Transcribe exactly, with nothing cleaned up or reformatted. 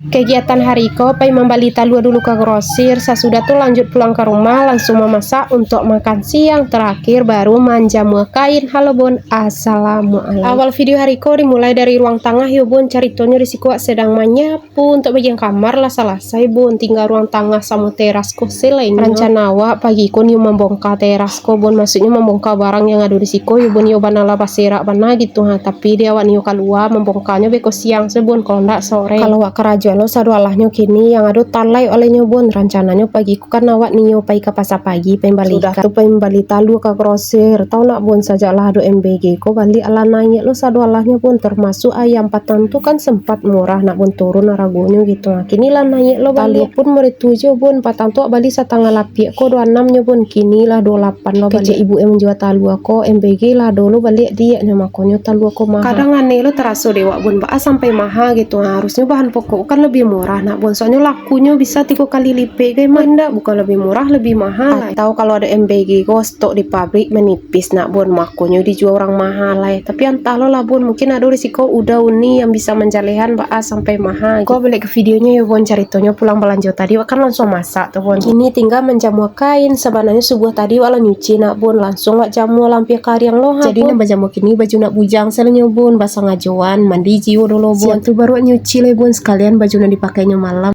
Kegiatan hari ko, pai mambali talua dulu ka grosir, sasudah tu lanjut pulang ka rumah, langsung mamasak untuak makan siang, tarakhir baru manjamua kain. Halo bun, assalamualaikum. Awal video hari ko dimulai dari ruang tangah yo bun, caritonyo di siko awak sedang manyapu, untuak bagian kamar lah salasai bun, tingga ruang tangah samo teras ko se lai nyo. Rancana awak pagi ko nio mambongka teras ko bun, maksudnyo mambongka barang yang ado di siko yo bun, yo bana lah baserak bana gitu ha, tapi di awak nio kalua mambongkanyo beko siang se bun, kalau ndak sore. Kalau awak karajoan lo sadoalahnyo kini yang ado talaik oleh nyo bun, rancananyo pagi ko kan awak nio pai ka pasa pagi pai mambali ikan. Sudah tu pai mambali talua ka grosir, tau nak bun, sajak lah ado M B G ko baliak lah naiak lo sadoalahnyo bun, termasuk ayam patang tu kan sempat murah nak bun, turun aragonyo gitu ha, kini lah naiak lo baliak. Talua pun mode tu jo bun, patang tu awak bali satangah lapiak ko duo anam nyo bun, kini lah duo lapan lo baliak. Kecek ibu yang manjua talua ko, M B G lah ado lo baliak diaknyo, makonyo talua ko maha. Kadang aneh lo taraso dek awak bun, baa sampai maha gitu ha, harusnyo bahan pokok kan lebih murah nak bun, soalnyo lakunyo bisa tigo kali lipek gai mah, indak, bukan lebih murah, lebih maha lai. Atau kalau ado M B G ko stok di pabrik manipis nak bun, makonyo dijua urang maha lai. Tapi antah lo lah bun, mungkin ado di siko uda uni yang bisa manjalehan baa sampai maha. Ko baliak ke videonyo yo bun, caritonyo pulang balanjo tadi, awak kan langsung masak tu bun. Kini tingga manjamua kain, sabananyo subuah tadi awak lah nyuci nak bun, langsung awak jamua lah ampia kariang lo ha. Jadi bun, nan bajamua kini baju nak bujang se lah nyo bun, basangajoan mandi jiwo dulu bun. Siap tu baru awak nyuci lai bun, sakalian baju nan dipakainyo malam.